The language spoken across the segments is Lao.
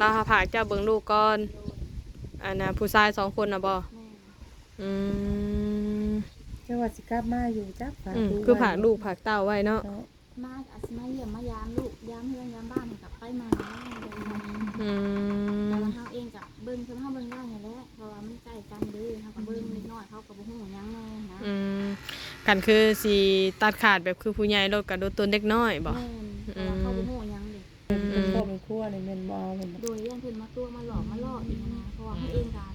ລາວຫາຝາກເຈົ້າເບິ່ງລູກກ່ອນ. ອັນນ່າ ຜູ້ຊາຍສອງຄົນນະບໍ່? ແມ່ນ. ອືມ ແຕ່ວ່າຊິກັບມາຢູ່ຈັກ ຝາກ ອືມ ລູກ ຄືຝາກລູກຝາກເຕົ້າໄວ້ເນາະ ເນາະ. ມາອາດຊິມາຢ້ຽມມາຢາມລູກ ຢາມເຮືອນຢາມບ້ານໃຫ້ກັບໄປມາ. ອືມ ແຕ່ວ່າເຮົາເອງກໍເບິ່ງ ຄືເຮົາເບິ່ງໄດ້ຫັ້ນແຫຼະ ເພາະວ່າມັນໃກ້ກັນເດ້ ເຮົາກໍເບິ່ງເດັກນ້ອຍ ເຂົາກໍບໍ່ຮູ້ຫຍັງແນ່ນະ. ອືມ ຄັນຄືຊິຕັດຂາດແບບຄືຜູ້ໃຫຍ່ໂລດ ກໍໂດດຕົນເດັກນ້ອຍບໍ່? ແມ່ນ ເພາະວ່າເຂົາບໍ່ຮູ້ຫຍັງເດ້. ອືມ ເປັນຄອບເປັນຄົວນີ້ແມ່ນບໍ່ເອົາແມ່ນບໍ່? ໂດຍ ຢ້ານເພິ່ນມາຕົວະມາຫຼອກມາຫຼອກອີກນະ ເພາະວ່າເຮົາເອງກໍ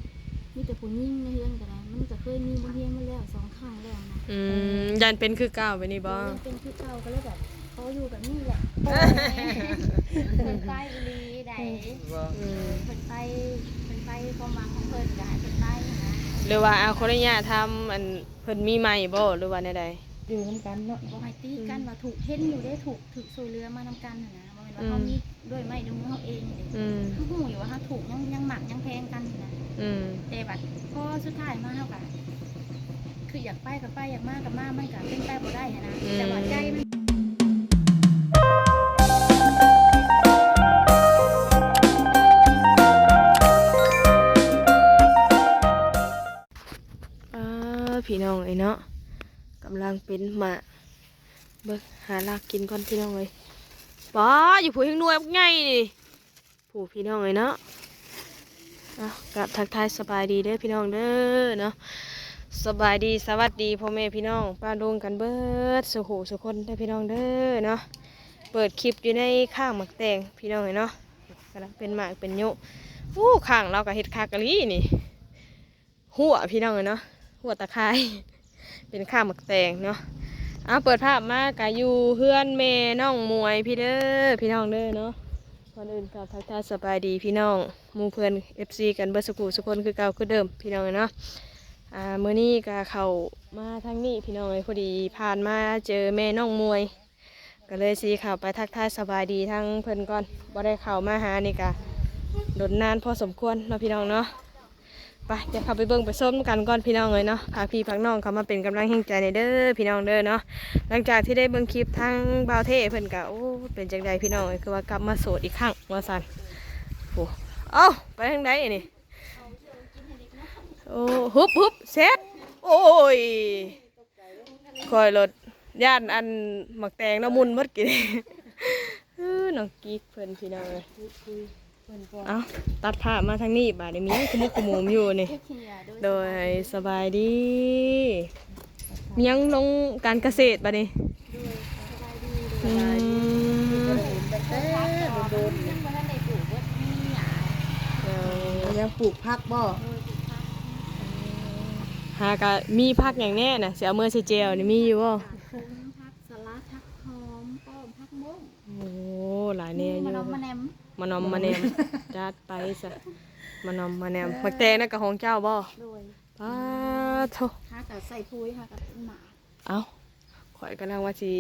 ມີແຕ່ຜູ້ຍິງໃນເຮືອນກໍໄດ້ ມັນກໍເຄີຍມີບົດຮຽນມາແລ້ວສອງຄັ້ງແລ້ວນະ. ອືມ ຢ້ານເປັນຄືເກົ່າແບບນີ້ບໍ່? ໂດຍ ຢ້ານເປັນຄືເກົ່າ ກໍເລີຍແບບຂໍຢູ່ແບບນີ້ແຫຼະ. ເພິ່ນໄປອີ່ຫຼີໃດ໋. ອືມ ເພິ່ນໄປ ເພິ່ນໄປ ຄວາມຫວັງຂອງເພິ່ນກໍໃຫ້ເພິ່ນໄປນະ. ຫຼືວ່າ ເອົາ ຂໍອະນຸຍາດຖາມ ອັນ ເພິ່ນມີໃໝ່ບໍ່ ຫຼືວ່າແນວໃດ? ຢູ່ນຳກັນເນາະ ບໍ່ໃຫ້ຕີກັນ ອືມ ວ່າຖືກ ເຫັນຢູ່ເດ້ ຖືກ ຖືກຊ່ວຍເຫຼືອມານຳກັນຫັ້ນນະ ບໍ່ແມ່ນວ່າ ອືມ ເຮົາມີດ້ວຍໄມ້ດ້ວຍມືເຮົາເອງເດ້. ອືມ ເຮົາຮູ້ຢູ່ວ່າເຮົາຖືກ ຍັງ ຍັງມັກຍັງແພງກັນຫັ້ນນະ. ອືມ ແຕ່ບັດພໍສຸດທ້າຍມາເຮົາກໍຄືຢາກໄປກໍໄປ ຢາກມາກໍມາ ມັນກໍເປັນໄປບໍ່ໄດ້ຫັ້ນນະ. ອືມ ແຕ່ວ່າໃຈມັນ ອ້າ ພີ່ນ້ອງເອີຍເນາະ ກຳລັງເປັນໝາກ ເບິ່ງ ຫາລາກກິນກ່ອນພີ່ນ້ອງເອີຍ. ປ້າ ຢູ່ພຸ້ນ ເຮັງໜ່ວຍບັກໃຫຍ່ນີ້ ຜູ້ພີ່ນ້ອງເອີຍເນາະ. ເອົາ ກາບທັກທາຍສະບາຍດີເດີພີ່ນ້ອງເດີເນາະ ສະບາຍດີສະຫວັດດີພໍ່ແມ່ພີ່ນ້ອງປ້າລຸງກັນເບິດສູ່ຜູ້ສູ່ຄົນເດີພີ່ນ້ອງເດີເນາະ. ເປີດຄລິບຢູ່ໃນຂ້າງໝາກແຕງພີ່ນ້ອງເອີຍເນາະ ກຳລັງເປັນໝາກເປັນໂຍ. ໂອ້ ຂ້າງລາວກໍເຮັດຄັກອີ່ຫຼີນີ້. ຮົ້ວພີ່ນ້ອງເອີຍເນາະ ຮົ້ວຕາຂ່າຍ ເປັນຂ້າງໝາກແຕງເນາະ. ເອົາ ເປີດພາບມາກະຢູ່ເຮືອນແມ່ນ້ອງໝວຍພີ້ເດີ ພີ່ນ້ອງເດີເນາະ. ກ່ອນອື່ນກໍທັກທາຍສະບາຍດີພີ່ນ້ອງໝູ່ເພື່ອນ ເອັຟຊີ ກັນເບິດສູ່ຜູ້ສູ່ຄົນຄືເກົ່າຄືເດີມພີ່ນ້ອງເອີຍເນາະ. ອ່າ ມື້ນີ້ກະເຂົ້າມາທາງນີ້ພີ່ນ້ອງເອີຍ ພໍດີຜ່ານມາເຈີແມ່ນ້ອງໝວຍ ກໍເລີຍຊິເຂົ້າໄປທັກທາຍສະບາຍດີທາງເພິ່ນກ່ອນ ບໍ່ໄດ້ເຂົ້າມາຫານີ້ກະດົນນານພໍສົມຄວນເນາະພີ່ນ້ອງເນາະ. ໄປ ດຽວເຂົ້າໄປເບິ່ງໄປຊົມນຳກັນກ່ອນພີ່ນ້ອງເອີຍເນາະ. ພາພີ່ພານ້ອງເຂົ້າມາເປັນກຳລັງແຮງໃຈແດ່ເດີພີ່ນ້ອງເດີເນາະ. ຫຼັງຈາກທີ່ໄດ້ເບິ່ງຄລິບທາງບ່າວເທເພິ່ນກະ ໂອ້ ເປັນຈັ່ງໃດພີ່ນ້ອງເອີຍ ຄືວ່າກັບມາໂສດອີກຄັ້ງວ່າຊັ້ນ. ໂອ້ ເອົ້າ ໄປທາງໃດນີ້? ໂອ້ ຫຶບ ຫຶບ ແຊດ ໂອ້ຍ. ຂ້ອຍໂລດຢ້ານອັນໝາກແຕງເນາະ ໝຸ່ນໝົດກີ້ນີ້. ເອີ ນ້ອງກີກເພິ່ນພີ່ນ້ອງເອີຍ. ເອົ້າ ຕັດພາບມາທາງນີ້ບາດນີ້ ມີຫຍັງຂະມຸກຂະມຸມຢູ່ນີ້. ໂດຍ ສະບາຍດີ. ມີຫຍັງລົງການກະເສດບາດນີ້? ໂດຍ ສະບາຍດີ. ອືມ ສະບາຍດີ. ບໍ່ໄດ້ເຫັນຕັ້ງແຕ່ດົນໆ ຍັງບໍ່ທັນໄດ້ປູກເບິດ ມີຫຍັງ? ເອີ ຍັງປູກຜັກບໍ່? ໂດຍ ປູກຜັກ. ຫາກະມີຜັກຫຍັງແດ່ນະ ຊິເອົາເມືອໃສ່ແຈ່ວນີ້ ມີຢູ່ບໍ່? ຜັກ ຜັກສະຫຼັດ ຜັກຫອມປ້ອມ ຜັກບົ້ງ. ໂອ້ ຫຼາຍແນວຢູ່ ມະນອມມະແນມ ມະນອມມະແນມ. ຈັດໄປຊະ ມະນອມມະແນມ. ເອີ ໝາກແຕງນັ້ນກະຂອງເຈົ້າບໍ່? ໂດຍ. ປາໂທ້ ຫາກະໃສ່ປຸ໋ຍ ຫາກະໝາກ. ເອົ້າ ຂ້ອຍກຳລັງວ່າຊິ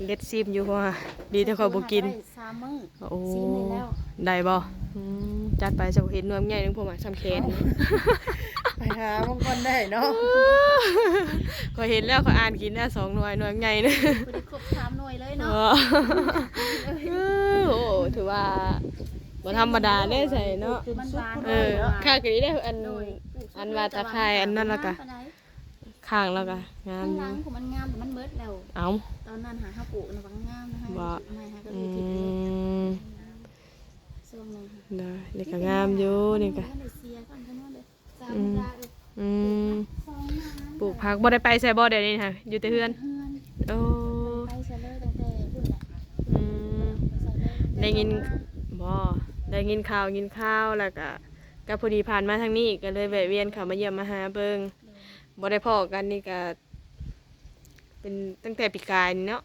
ເດັດຊີມຢູ່ ເພາະວ່າດີແຕ່ຂ້ອຍບໍ່ກິນ. ໄດ້ສາມມື້ ໂອ້ ຊີມໄດ້ແລ້ວ ໄດ້ບໍ່? ອືມ ຈັດໄປຊະ. ເຫັນໜ່ວຍໃຫຍ່ໜຶ່ງ ພວກໝາກຊຳແຂນ. ໄປຫາມັນກ່ອນໄດ້ເນາະ. ຂ້ອຍເຫັນແລ້ວ ຂ້ອຍອ່ານກິນໄດ້ສອງໜ່ວຍ ໜ່ວຍໃຫຍ່ນະ. ພໍດີຄົບສາມໜ່ວຍເລີຍເນາະ. ເອີ ໂອ້ ຖືວ່າບໍ່ທຳມະດາເດ້ໃສ່ເນາະ. ເອີ ຄັກອີ່ຫຼີເດ້ ອັນ ອັນວ່າຕາຂ່າຍອັນນັ້ນລະກະ ຂ້າງລະກະງາມຢູ່. ຂ້າງຫຼັງ ມັນງາມ ແຕ່ມັນເບິດແລ້ວ. ເອົ້າ ຕອນນັ້ນຫາເຮົາປູກນະ ມັນງາມນະ ເຮົາ ບໍ່ ປູກໃໝ່ ຫາກະເລີຍຖິ້ມເລີຍ. ອືມ ຊ່ວງໜຶ່ງ ໂດຍ ນີ້ກະງາມຢູ່ ນີ້ກະ ມັນໄດ້ເສຍກ່ອນ ອືມ ອືມ. ປູກຜັກບໍ່ໄດ້ໄປໃສບໍ່ດຽວນີ້ຫະ? ຢູ່ແຕ່ເຮືອນ. ເຮືອນ ໂອ້ ໄປໃສເລີຍ ຕັ້ງແຕ່ພຸ້ນແຫຼະ. ອືມ ໄດ້ຍິນ ບໍ່ ໄດ້ຍິນຂ່າວ ຍິນຂ່າວ ແລ້ວກະ ກະພໍດີຜ່ານມາທາງນີ້ ກະເລີຍແວະວຽນເຂົ້າມາຢ້ຽມມາຫາເບິ່ງ. ບໍ່ໄດ້ພໍ້ກັນນີ້ກະເປັນຕັ້ງແຕ່ປີກາຍນີ້ເນາະ.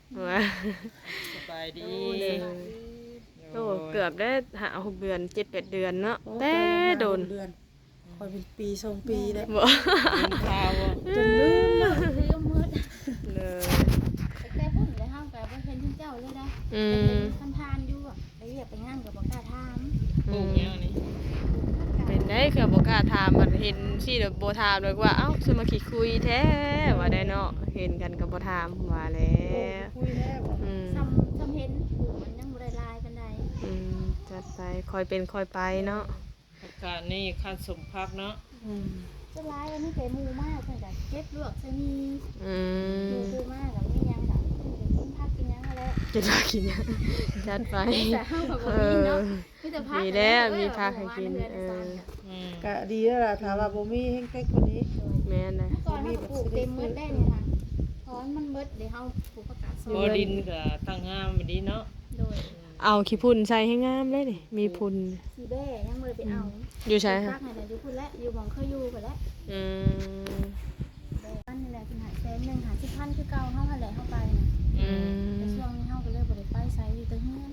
ສະບາຍດີ. ໂອ້ ເກືອບໄດ້ຫ້າຫົກເດືອນ ເຈັດແປດເດືອນເນາະ. ໂອ້ ແຕ່ດົນ ຂ້ອຍເປັນປີສອງປີແລ້ວ ບໍ່ ລືມຂ່າວ ຈົນລືມເນາະ ລືມໝົດເລີຍ. ແຕ່ພຸ້ນແລ້ວເຮົາກະບໍ່ເຫັນເຂົາເຈົ້າເລີຍນະ. ອືມ ເຫັນຜ່ານໆຢູ່ ໄປວຽກໄປງານກໍບໍ່ກ້າຖາມ. ອືມ ປູກຫຍັງນີ້? ເປັນໄດ໋ ຄືບໍ່ກ້າຖາມ ບັດເຫັນຊີ້ແລ້ວບໍ່ຖາມເລີຍ ວ່າ ເອົ້າ ສະມາຂີ້ຄຸຍແທ້ ວ່າໄດ້ເນາະ. ເຫັນກັນກໍບໍ່ຖາມ ວ່າແລ້ວ ໂອ້ ຂີ້ຄຸຍແທ້ບໍ່? ອືມ ຊ່ຳ ຊ່ຳເຫັນ ປູກມັນຍັງບໍ່ໄດ້ຫຼາຍປານໃດ. ອືມ ຈັດ ໄປ ຄ່ອຍເປັນຄ່ອຍໄປເນາະ. ອາກາດນີ້ຄັນສົມພັກເນາະ. ອືມ ສ່ວນຫຼາຍອັນນີ້ແຕ່ໝູ່ມາເພິ່ນກໍເກັບລວກໃສ່ໝີ່. ອືມ ໝູ່ມາກໍມີຫຍັງກໍເພິ່ນກໍກິນຜັກກິນຫຍັງຫັ້ນແຫຼະ ກິນຜັກກິນຫຍັງ ຈັດໄປ. ແຕ່ເຮົາກໍບໍ່ມີເນາະ ເອີ ມີແຕ່ຜັກ ມີແລ້ວ ເອີ ມີຜັກໃຫ້ກິນ. ເອີ ອືມ ກໍດີແລ້ວລະ ຖ້າວ່າບໍ່ມີແຮງເຕັກກວ່ານີ້. ແມ່ນນະ ເມື່ອກ່ອນເຮົາກໍປູກເຕັມໝົດແລ້ວນີ້ນະ ເພາະມັນໝົດເດ້ ເຮົາປູກຜັກກາດຊອຍ ບໍ່ ດິນກໍຕັ້ງງາມດີເນາະ. ໂດຍ ເອົາຂີ້ຝຸ່ນໃສ່ໃຫ້ງາມເລີຍນີ້ ມີຝຸ່ນ. ສີແບ້ຍັງບໍ່ໄດ້ໄປເອົາ. ອືມ ຢູ່ໃສຫະ? ຕັກໃຫ້ນະ ຢູ່ພຸ້ນແຫຼະ ຢູ່ໝ່ອງເຄີຍຢູ່ພຸ້ນແຫຼະ. ອືມ ແບ້ອັນນີ້ແຫຼະ ເພິ່ນໃຫ້ແສນໜຶ່ງ ຫ້າສິບພັນຄືເກົ່າເຮົາຫັ້ນແຫຼະ ເຮົາໄປນະ. ອືມ ແຕ່ຊ່ວງນີ້ເຮົາກໍເລີຍບໍ່ໄດ້ໄປໃສ ຢູ່ແຕ່ເຮືອນ.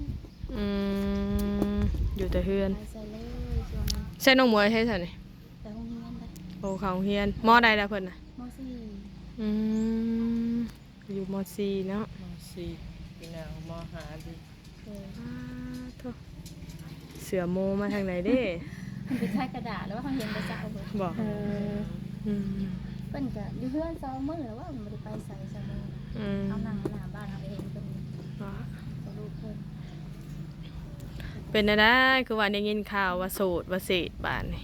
ອືມ ຢູ່ແຕ່ເຮືອນ ໄປໃສເລີຍຊ່ວງນີ້. ໃສ່ນ້ອງໝວຍໃສຊັ້ນນີ້? ໄປໂຮງຮຽນໄດ໋. ໂອ້ ເຂົ້າໂຮງຮຽນ ມໍໃດລະເພິ່ນນະ? ມໍສີ່. ອືມ ຢູ່ມໍສີ່ເນາະ ມໍສີ່ ປີໜ້າມໍຫ້າຕິ. ໂດຍ ອາໂທ້ ເສືອໂມມາທາງໃດເດ້? ມັນໄປຂາຍກະດາດ ແລ້ວວ່າເຮົາເຫັນແຕ່ເຊົ້າເພິ່ນ ບໍ່? ເອີ ອືມ ເພິ່ນກະຢູ່ເຮືອນສອງມື້ແລ້ວວ່າ ເພິ່ນບໍ່ໄດ້ໄປໃສສອງມື້. ອືມ ເຮົານັ່ງຢູ່ໜ້າບ້ານ ເຮົາກໍເຫັນເພິ່ນ ວ່າ ກັບລູກເພິ່ນ. ເປັນແນວໃດ ຄືວ່າໄດ້ຍິນຂ່າວວ່າໂສດວ່າເສດບາດນີ້?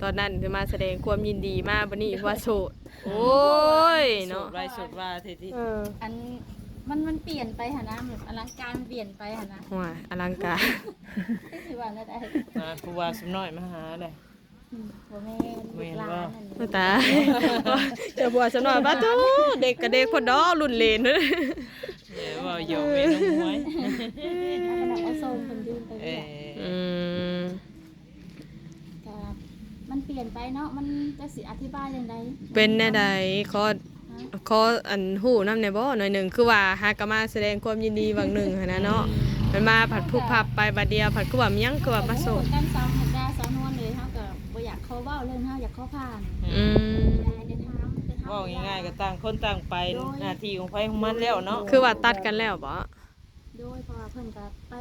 ຕອນນັ້ນຄືມາສະແດງຄວາມຍິນດີ ມາບັດນີ້ວ່າໂສດ. ໂອ້ຍເນາະ ໂສດໄວໂສດວ່າແທ້ຕິ. ເອີ ອັນ ມັນ ມັນປ່ຽນໄປຫັ້ນນະ ແບບອະລັງການມັນປ່ຽນໄປຫັ້ນນະ. ໂອ້ຍ ອະລັງການ ຊິວ່າແນວໃດ? ອ່າ ຜູ້ວ່າສຳນ້ອຍມາຫາແຫຼະ. ອືມ ບໍ່ແມ່ນ ແມ່ນບໍ່? ລູກຫຼານນັ້ນ ໂອ້ ຕາຍ ເຈົ້າຜູ້ວ່າສຳນ້ອຍ ປາໂທ້ ເດັກກໍເດັກໂພດດອກ ລຸ້ນເຫຼນ. ເອີ ເວົ້າຢອກແມ່ນ້ອງໝວຍ ອັນນັ້ນເອົາສົ່ງເພິ່ນຢືມໄປ. ເອີ ອືມ ກໍມັນປ່ຽນໄປເນາະ ມັນຈັກຊິອະທິບາຍຈັ່ງໃດ. ເປັນແນວໃດ? ຂໍ ຂໍອັນຮູ້ນຳແດ່ບໍ່ ໜ້ອຍໜຶ່ງ ຄືວ່າຫາກໍມາສະແດງຄວາມຍິນດີຫວ່າງໜຶ່ງຫັ້ນນະເນາະ ມັນມາພັດຜຶບພັບໄປບາດດຽວ ພັດຄືວ່າມີຫຍັງ ຄືວ່າມາໂສດ. ເຮົາກໍບໍ່ຮູ້ຄືກັນ ສາວມຸກດາ ສາວນວນເລີຍ ເຮົາກໍບໍ່ຢາກຂໍເວົ້າເລື່ອງເຮົາ ຢາກຂໍຜ່ານ. ອືມ ເວົ້າງ່າຍໆ ກໍຕ່າງຄົນຕ່າງໄປ ໂດຍ ໜ້າທີ່ຂອງໃຜຂອງມັນແລ້ວເນາະ. ຄືວ່າຕັດກັນແລ້ວບໍ? ໂດຍ ເພາະວ່າເພິ່ນກໍໄປ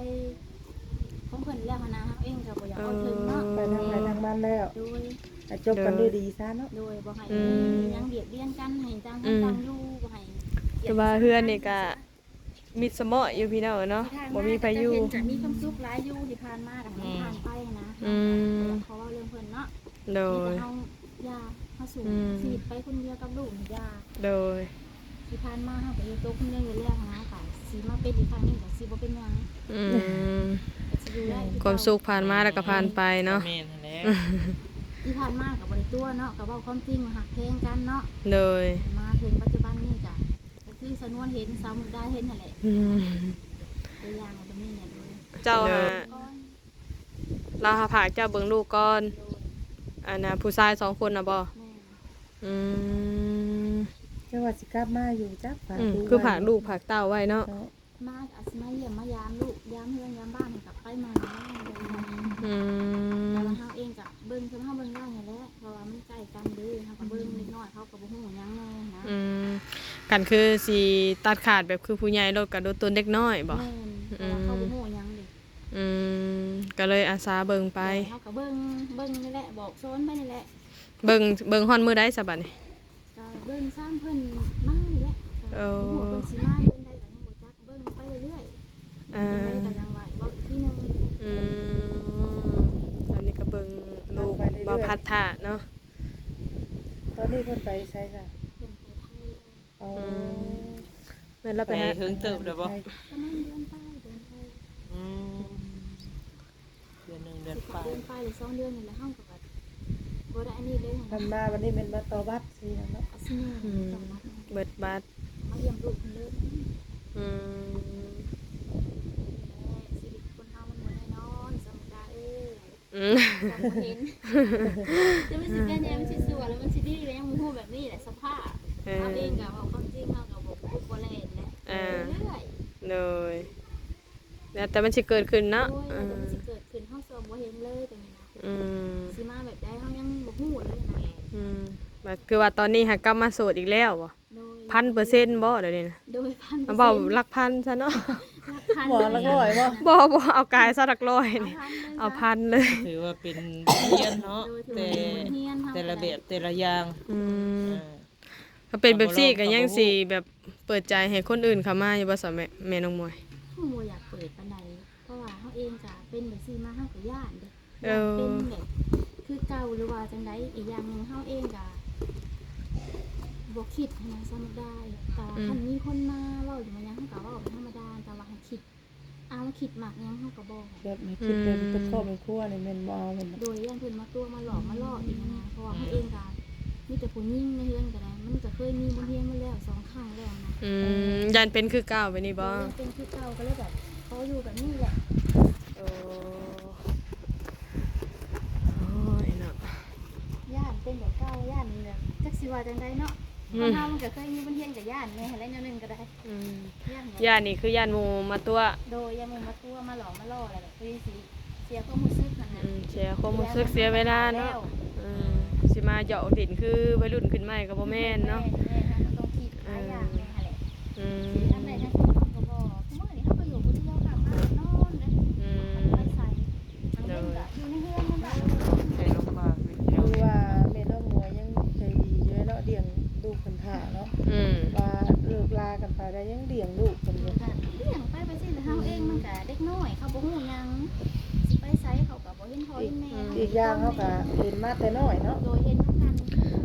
ຂອງເພິ່ນແລ້ວຫັ້ນນະ ເຮົາເອງກໍບໍ່ຢາກເວົ້າເຖິງເນາະ ເອີ ໄປທາງໃຜທາງມັນແລ້ວ. ໂດຍ ໃຫ້ຈົບກັນດ້ວຍດີຊະເນາະ. ໂດຍ ບໍ່ໃຫ້ ອືມ ມີຫຍັງບຽດບຽນກັນ ໃຫ້ຕ່າງຄົນ ອືມ ຕ່າງຢູ່ ບໍ່ໃຫ້ ແຕ່ວ່າເຮືອນນີ້ກໍມິດສະເໝາະຢູ່ພີ່ນ້ອງເນາະ ບໍ່ມີໃຜຢູ່. ທີ່ຜ່ານມາກໍເຫັນຈະມີຄວາມສຸກຫຼາຍຢູ່ ທີ່ຜ່ານມາກໍໃຫ້ມັນ ອືມ ຜ່ານໄປນະ. ອືມ ເຮົາກໍບໍ່ຢາກຂໍເວົ້າເລື່ອງເພິ່ນເນາະ. ໂດຍ ມີແຕ່ເຮົາ ຢ່າ ເຮົາສູ້ ອືມ ຊີວິດໄປຄົນດຽວກັບລູກນີ້ ຢ່າ. ໂດຍ ທີ່ຜ່ານມາເຮົາກໍຢູ່ໂຕຄົນດຽວຢູ່ແລ້ວນະ ກໍຊິມາເປັນອີກຄັ້ງໜຶ່ງກໍຊິບໍ່ເປັນຫຍັງ. ອືມ ກໍຊິຢູ່ໄດ້ຄືເກົ່າ. ຄວາມສຸກຜ່ານມາແລ້ວກໍຜ່ານໄປເນາະ. ແມ່ນຫັ້ນແຫຼະ ທີ່ຜ່ານມາກໍບໍ່ໄດ້ຕົວເນາະ ກໍເວົ້າຄວາມຈິງວ່າຮັກແພງກັນເນາະ. ໂດຍ ມາເຖິງປັດຈຸບັນນີ້ກໍ ກໍຄືສາວນວນເຫັນ ສາວມຸກດາເຫັນຫັ້ນແຫຼະ. ອືມ ຕົວຢ່າງກໍມີແຫຼະ. ໂດຍ ເຈົ້າຫາ ລາວຫາພາເຈົ້າເບິ່ງລູກກ່ອນ. ໂດຍ ອັນນ່າ ຜູ້ຊາຍສອງຄົນນະບໍ? ແມ່ນ. ອືມ ເຈົ້າວ່າຊິກັບມາຢູ່ຈັກ ອືມ ຝາກລູກ ຄືຝາກລູກຝາກເຕົ້າໄວ້ເນາະ. ມາກໍອາດຊິມາຢ້ຽມມາຢາມລູກ ຢາມເຮືອນຢາມບ້ານ ໃຫ້ກັບໄປມາ. ອືມ ແຕ່ວ່າເຮົາເອງກໍເບິ່ງ ເຮົາເບິ່ງໄດ້ຫັ້ນແຫຼະ ເພາະວ່າມັນໃກ້ກັນເດ້ ເຮົາກໍເບິ່ງເລັກນ້ອຍ ເຂົາກໍບໍ່ຮູ້ຫຍັງແນ່ນະ. ອືມ ຄັນຄືຊິຕັດຂາດແບບຄືຜູ້ໃຫຍ່ໂລດ ກໍໂດນຕົນເດັກນ້ອຍບໍ? ແມ່ນ ເພາະວ່າເຂົາ ອືມ ບໍ່ຮູ້ຫຍັງເດ້. ອືມ ກໍເລີຍອາສາເບິ່ງໄປ. ເຮົາກໍເບິ່ງ ເບິ່ງນີ້ແຫຼະ ບອກສອນໄປນີ້ແຫຼະ. ເບິ່ງ ເບິ່ງຮອດມື້ໃດຊະບັດນີ້? ກໍເບິ່ງຊ່ຳເພິ່ນມານີ້ແຫຼະ. ເອີ ເພິ່ນຊິມາເດືອນໃດກໍຍັງບໍ່ຈັກ ເບິ່ງໄປເລື້ອຍໆ. ອ່າ ເປັນຈັ່ງໃດກໍຍັງວ່າເວົ້າອີກທີໜຶ່ງ. ອືມ ຕອນນີ້ກໍເບິ່ງລູກ ເບິ່ງໄປເລື້ອຍໆ ບໍ່ພັດທະເນາະ. ຕອນນີ້ເພິ່ນໄປໃສຊະ? ເພິ່ນໄປໄທ. ອໍ ອືມ ແມ່ນລາວໄປ ໄປຫາ ເຫິງເຕີບແລ້ວບໍ່? ປະມານເດືອນປາຍ ເດືອນປາຍ. ອືມ ເດືອນໜຶ່ງເດືອນປາຍ ເດືອນປາຍຫຼືສອງເດືອນນີ້ແຫຼະ ເຮົາກໍແບບບໍ່ໄດ້ອັນນີ້ເລີຍຫັ້ນນະ. ເພິ່ນມາບັດນີ້ແມ່ນມາຕໍ່ບັດຊີ້ນະເນາະ. ອືມ ຕໍ່ບັດ ເບິດບັດ ມາຢ້ຽມລູກເພິ່ນເລີຍ. ອືມ ຊີວິດຄົນເຮົາມັນບໍ່ແນ່ນອນ ສຳລັບດາເອີຍ. ອືມ ກໍບໍ່ເຫັນ ຈະມັນຊິເປັນຫຍັງ ມັນຊິຊົ່ວ ຫຼື ມັນຊິດີ ກໍຍັງບໍ່ຮູ້ ແບບນີ້ແຫຼະສະພາບ. ເອີ ເຮົາເອງກໍເວົ້າຄວາມຈິງ ເຮົາກໍບໍ່ ບໍ່ແລ່ນແຫຼະ. ອ່າ ເລື້ອຍໆ. ໂດຍ ແລ້ວແຕ່ມັນຊິເກີດຂຶ້ນເນາະ. ໂດຍ ເອີ ແຕ່ມັນຊິເກີດຂຶ້ນ ເຮົາສ່ອງບໍ່ເຫັນເລີຍຕົງນີ້ນະ. ອືມ ຊິມາແບບໃດ ເຮົາຍັງບໍ່ຮູ້ເລີຍນະ. ອືມ ແບບຄືວ່າຕອນນີ້ຫາກັບມາໂສດອີກແລ້ວບໍ? ໂດຍ ພັນເປີເຊັນບໍດຽວນີ້ນະ? ໂດຍ ພັນເປີເຊັນ ເວົ້າຫຼັກພັນຊະເນາະ. ຫຼັກພັນ ບໍ່ ຫຼັກຮ້ອຍບໍ່? ບໍ່ ບໍ່ ເອົາກາຍຊະຫຼັກຮ້ອຍນີ້ ເອົາພັນເລີຍ ເອົາພັນເລີຍ. ຖືວ່າເປັນບົດຮຽນເນາະ. ໂດຍ ຖືວ່າເປັນບົດຮຽນ ແຕ່ ແຕ່ລະແບບແຕ່ລະຢ່າງ. ອືມ ເອີ ຖ້າເປັນແບບຊີ້ກໍຍັງຊິແບບເປີດໃຈໃຫ້ຄົນອື່ນເຂົ້າມາຢູ່ບໍ່ຊະ ແມ່ ແມ່ນ້ອງມວຍ? ເຮົາບໍ່ຢາກເປີດປານໃດ ເພາະວ່າເຮົາເອງກໍເປັ ປັນຈັ່ງຊີ້ມາ ເຮົາກໍຢ້ານເດ້ ເອີ ຢ້ານເປັນແບບຄືເກົ່າ ຫຼືວ່າຈັ່ງໃດ. ອີກຢ່າງໜຶ່ງເຮົາເອງກໍບໍ່ຄິດຫັ້ນນະ ສຳລັບດາ ແຕ່ວ່າ ອືມ ຄັນມີຄົນມາເວົ້າຢູ່ມາຫຍັງ ເຮົາກໍເວົ້າເປັນທຳມະດາ ແຕ່ວ່າໃຫ້ຄິດ ເອົາ ຄິດມັກຫຍັງເຮົາກໍບໍ່ ແບບໃຫ້ຄິດແບບ ອືມ ເປັນຄອບເປັນຄົວນີ້ແມ່ນບໍ່ເອົາແມ່ນບໍ່? ໂດຍ ຢ້ານເພິ່ນມາຕົວະມາຫຼອກມາຫຼອກອີກຫັ້ນນະ ເພາະວ່າເຮົາເອງກໍມີແຕ່ຜູ້ຍິງໃນເຮືອນກໍໄດ້ ມັນກໍເຄີຍມີບົດຮຽນມາແລ້ວສອງຄັ້ງແລ້ວນະ. ອືມ ຢ້ານເປັນຄືເກົ່າແບບນີ້ບໍ່? ໂດຍ ຢ້ານເປັນຄືເກົ່າ ກໍເລີຍແບບຂໍຢູ່ແບບນີ້ແຫຼະ. ໂອ້ ໂອ້ຍເນາະ ຢ້ານເປັນແບບເກົ່າ ຢ້ານແບບ ຈັກຊິວ່າຈັ່ງໃດເນາະ. ອືມ ຄົນເຮົາມັນກໍເຄີຍມີບົດຮຽນ ກໍຢ້ານແດ່ຫັ້ນແຫຼະ ແນວໜຶ່ງກໍໄດ້. ອືມ ຢ້ານຫຍັງ? ຢ້ານນີ້ຄືຢ້ານໝູ່ມາຕົວະ. ໂດຍ ຢ້ານໝູ່ມາຕົວະ ມາຫຼອກມາຫຼໍ່ ແລ້ວກໍຄືຊິເສຍຄວາມຮູ້ສຶກຫັ້ນນະ. ອືມ ເສຍຄວາມຮູ້ສຶກ ເສຍເວລາເນາະ. ອືມ ຊິມາຢອກຫຼິ້ນຄືໄວລຸ້ນຂຶ້ນໃໝ່ກໍບໍ່ແມ່ນເນາະ. ແມ່ນໆ ເຮົາກໍຕ້ອງຄິດຫຼາຍຢ່າງແດ່ຫັ້ນແຫຼະ. ອືມ ຊິທຳໄດ້ຈັ່ງຊີ້ເຮົາກໍບໍ່ ທຸກມື້ນີ້ເຮົາກໍຢູ່ຜູ້ດຽວ ກັບມານອນເດ້. ອືມ ບໍ່ໄດ້ໄປໃສ ກາງເວັນກໍຢູ່ໃນເຮືອນນັ້ນແຫຼະ. ຄືວ່າແມ່ນ້ອງມວຍຍັງໃຈດີຢູ່ເນາະ ລ້ຽງລູກເພິ່ນຖ້າເນາະ. ອືມ ວ່າເລີກລາກັນໄປແລ້ວຍັງລ້ຽງລູກເພິ່ນຢູ່. ກໍລ້ຽງໄປ ໄປຊີ້ແຫຼະ ເຮົາເອງມັນກໍເດັກນ້ອຍ ເຂົາບໍ່ຮູ້ຫຍັງ ຊິໄປໃສເຂົາກໍບໍ່ເຫັນພໍ່ເຫັນແມ່. ອີກ ອີກຢ່າງເຮົາກໍເຫັນມາແຕ່ນ້ອຍເນາະ. ໂດຍ ເຫັນນຳກັນ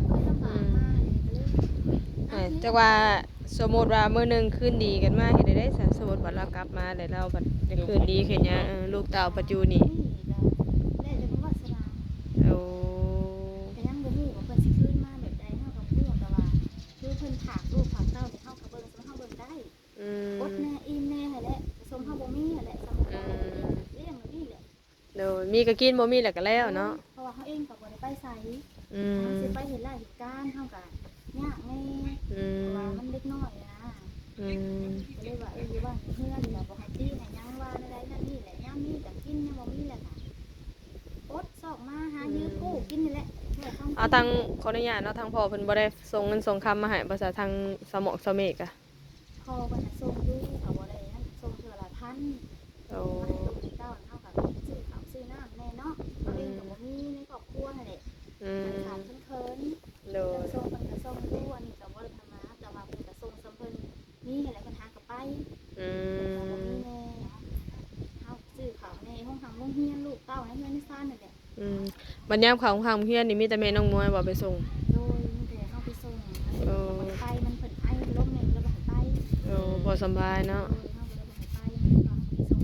ເຄີຍລຳບາກມາ ກໍເລີຍ ເອີ ຈັກວ່າ ສົມມຸດວ່າມື້ໜຶ່ງຄືນດີກັນມາເຮັດແນວໃດຊັ້ນ? ສົມມຸດວ່າລາວກັບມາແລ້ວ ລາວບັດໄດ້ຄືນດີຂຶ້ນຫຍັງ? ເອີ ລູກເຕົ້າປັດຈຸນີ້ ນີ້ກໍແລ້ວແຕ່ບຸນວາສະໜາ. ໂອ້ ກໍຍັງບໍ່ຮູ້ວ່າເພິ່ນຊິຄືນມາແບບໃດ ເຮົາກໍບໍ່ຮູ້ ແຕ່ວ່າຄືເພິ່ນຝາກລູກຝາກເຕົ້ານີ້ ເຮົາກໍເບິ່ງສ່ຳເຮົາເບິ່ງໄດ້. ອືມ ອົດແດ່ອີ່ມແດ່ຫັ້ນແຫຼະ ສ່ຳເຮົາບໍ່ມີຫັ້ນແຫຼະ ສ່ຳເຮົາ ອືມ ລ້ຽງແບບນີ້ແຫຼະ. ໂດຍ ມີກໍກິນ ບໍ່ມີແລ້ວກໍແລ້ວເນາະ. ໂດຍ ເພາະວ່າເຮົາເອງກໍບໍ່ໄດ້ໄປໃສ. ອືມ ເຮົາຊິໄປເຮັດລາຍເຮັດການ ເຮົາກໍຍາກແດ່. ອືມ ເພາະວ່າມັນເດັກນ້ອຍນະ. ອືມ ກໍເລີຍວ່າ ເອີ ຢູ່ບ້ານຢູ່ເຮືອນກໍບໍ່ໃຫ້ຕິໃຫ້ຫຍັງ ວ່າແນວໃດນັ້ນນີ້ແຫຼະ ຍາມມີກໍກິນ ຍາມບໍ່ມີແລ້ວກໍອົດຊອກມາຫາ ອືມ ຢືມກູ້ກິນນີ້ແຫຼະ. ເອົາ ທາງ ຂໍອະນຸຍາດເນາະ ທາງພໍ່ເພິ່ນບໍ່ໄດ້ສົ່ງເງິນສົ່ງຄຳມາໃຫ້ບໍ່ຊະ ທາງສາວໝອກສາວເມກະ? ພໍ່ເພິ່ນນະສົ່ງຢູ່ ກໍບໍ່ໄດ້ຫັ້ນ ສົ່ງເທື່ອລະພັນ. ໂອ້ ມາໃຫ້ລູກໃຫ້ເຕົ້າ ເຮົາກໍຊື້ເຂົ້າຊື້ນ້ຳແດ່ເນາະ. ອືມ ເຮົາເອງກໍບໍ່ມີໃນຄອບຄົວຫັ້ນແຫຼະ. ອືມ ມັນຂາດເຂີນໆ. ໂດຍ ເພິ່ນສົ່ງ ເພິ່ນກໍສົ່ງຢູ່ ອັນນີ້ກໍບໍ່ໄດ້ທຳມາ ແຕ່ວ່າເພິ່ນກໍສົ່ງສ່ຳເພິ່ນມີຫັ້ນແຫຼະ ເພິ່ນຫາກໍໄປ. ອືມ ເພິ່ນກໍບໍ່ມີແດ່ ເຮົາຊື້ເຂົ້າແດ່ ໂຮງຮ່ຳໂຮງຮຽນ ລູກເຕົ້າໃນເຮືອນໃນຊານນັ້ນແຫຼະ. ອືມ ບັດຍາມເຂົ້າໂຮງຮ່ຳໂຮງຮຽນນີ້ ມີແຕ່ແມ່ນ້ອງມວຍບໍ່ໄປສົ່ງ? ໂດຍ ມີແຕ່ເຮົາໄປສົ່ງ. ໂອ້ ໄປ ມັນເພິ່ນໄອ ລົມແມ່ນ ລະບໍ່ໃຫ້ໄປ. ໂອ້ ບໍ່ສຳບາຍເນາະ. ໂດຍ ເຮົາກໍເລີຍບໍ່ໃຫ້ໄປ ເຮົາກໍໄປສົ່ງ.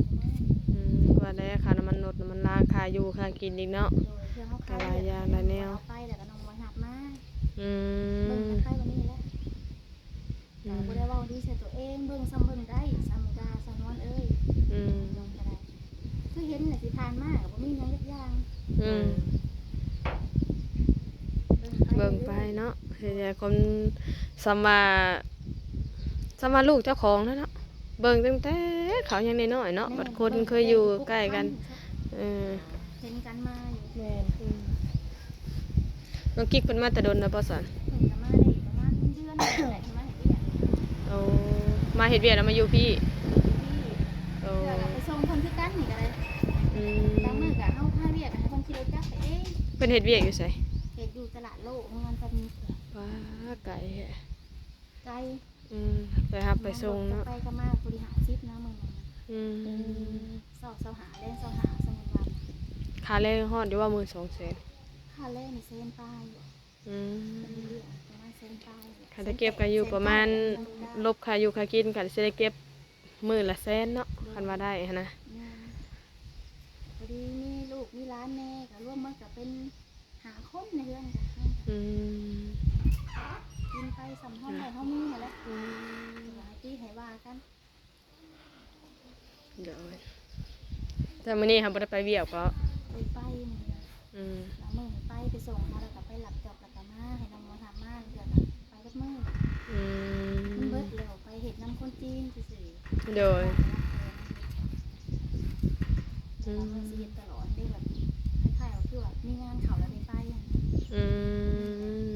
ອືມ ວ່າແລ້ວ ຄ່ານ້ຳມັນລົດ ນ້ຳມັນລາ ຄ່າຢູ່ຄ່າກິນອີກເນາະ. ໂດຍ ເທື່ອເຮົາຂາຍວຽກ ກໍຫຼາຍຢ່າງຫຼາຍແນວ ເຮົາໄປແລ້ວກໍນ້ອງມວຍຮັບມາ. ອືມ ເບິ່ງກັນໄປແບບນີ້ແຫຼະ. ອືມ ກໍບໍ່ໄດ້ເວົ້າດີໃສ່ຕົວເອງ ເບິ່ງສ່ຳເບິ່ງໄດ້ ສາວມຸກດາ ສາວນວນເອີຍ. ອືມ ເບິ່ງກໍໄດ້ ຄືເຫັນແຫຼະ ທີ່ຜ່ານມາກໍບໍ່ມີຫຍັງຈັກຢ່າງ. ອືມ ເບິ່ງໄປ ເບິ່ງໄປເນາະ ເຮັດໃຫ້ຄົນ ສ່ຳວ່າ ສ່ຳວ່າລູກເຈົ້າຂອງແລ້ວເນາະ ເບິ່ງຕັ້ງແຕ່ເຂົາຍັງນ້ອຍໆເນາະ. ແມ່ນ ບັດຄົນເຄີຍຢູ່ໃກ້ກັນ ເອີ ເຫັນກັນມາຢູ່. ແມ່ນ ອືມ ນ້ອງກິກເພິ່ນມາແຕ່ດົນແລ້ວບໍ່ຊັ້ນ? ເພິ່ນກໍມາໄດ້ປະມານເດືອນໜຶ່ງແຫຼະ ມາເຮັດວຽກ. ໂອ້ ມາເຮັດວຽກແລ້ວມາຢູ່ພີ້? ຢູ່ພີ້. ໂອ້ ເທື່ອກໍໄປສົ່ງເພິ່ນຄືກັນນີ້ກໍໄດ້. ອືມ ບາງມື້ກໍເຮົາພາວຽກໃຫ້ເພິ່ນຂີ່ລົດຈັກໄປເອງ. ເພິ່ນເຮັດວຽກຢູ່ໃສ? ເຮັດຢູ່ຕະຫຼາດໂລກ ເມືອງສະໝິດ. ວ້າ ໄກແທ້. ໄກ. ອືມ ໄປຮັບໄປສົ່ງເນາະ ໄປກັບມາພໍດີຫ້າສິບນະມື້ໜຶ່ງ. ອືມ ອືມ ເຊົ້າຊາວຫ້າ ແລງຊາວຫ້າ ສົມມຸດວ່າ. ຄ່າແລງຮອດຢູ່ວ່າມື້ສອງແສນ? ຄ່າແລງນີ້ແສນປາຍ. ອືມ ເພິ່ນມີວຽກປະມານແສນປາຍ. ຄັນໄດ້ເກັບກໍຢູ່ປະມານ ແສນປາຍ ລົບຄ່າຢູ່ຄ່າກິນ ຄັນຊິໄດ້ເກັບມື້ລະແສນເນາະ. ໂດຍ ຄັນວ່າໄດ້ຫັ້ນນະ. ແມ່ນ ພໍດີມີລູກມີຫຼານແດ່ ກໍລວມໝົດກໍເປັນ ຫ້າຄົນໃນເຮືອນກະ. ອືມ ກິນໄປສ່ຳເຮົາໄດ້ເຮົາມີຫັ້ນແຫຼະ. ອືມ ກໍໃຫ້ຕິໃຫ້ວ່າກັນ. ໂດຍ ແຕ່ມື້ນີ້ເຮົາບໍ່ໄດ້ໄປວຽກບໍ? ໄດ້ໄປມື້ນີ້. ອືມ ບາງມື້ໄປ ໄປສົ່ງເຂົາ ແລ້ວກໍໄປລັບຈ໊ອບ ແລ້ວກໍມາ ໃຫ້ນ້ອງມາຮັບມາ ແລ້ວກໍໄປເບິດມື້. ອືມ ມັນເບິດແລ້ວ ໄປເຮັດນຳຄົນຈີນຊື່ໆ. ໂດຍ ອືມ ແຕ່ວ່າເພິ່ນຊິເຮັດຕະຫຼອດເດ້ ແບບຄ້າຍໆວ່າ ຄືວ່າມີງານເຂົ້າແລ້ວໄດ້ໄປ. ອື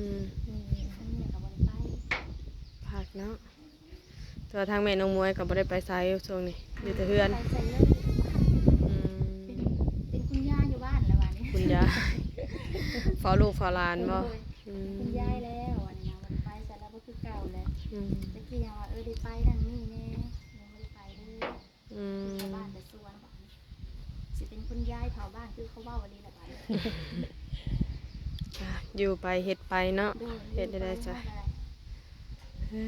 ມ ອືມ ອັນນີ້ກໍບໍ່ໄດ້ໄປ. ພັກເນາະ ແຕ່ວ່າທາງແມ່ນ້ອງມວຍກໍບໍ່ໄດ້ໄປໃສຊ່ວງນີ້ ຢູ່ແຕ່ເຮືອນ. ບໍ່ໄດ້ໄປໃສເລີຍ. ອືມ ເປັນ ເປັນຄຸນຍາຍຢູ່ບ້ານແລ້ວບາດນີ້. ຄຸນຍາຍ ເຝົ້າລູກເຝົ້າຫຼານບໍ? ໂດຍ ອືມ ເປັນຄຸນຍາຍແລ້ວ ອັນນີ້ນະ ບໍ່ໄດ້ໄປໃສແລ້ວ ບໍ່ຄືເກົ່າແລ້ວ. ອືມ ແຕ່ກີ້ຍັງວ່າ ເອີ ໄດ້ໄປນັ້ນນີ້ແດ່ ຍັງບໍ່ໄດ້ໄປເລີຍ. ອືມ ຢູ່ແຕ່ບ້ານແຕ່ສວນ ບາດນີ້ຊິເປັນຄົ ຍ້າຍເຂົ້າບ້ານຄືເຂົາເວົ້າອີ່ຫຼີລະບາດນີ້. ອ່າ ຢູ່ໄປເຮັດໄປເນາະ. ໂດຍ ເຮັດແນວໃດຊະ? ຢູ່ໄປເຮົາກໍໄດ້ ເອີ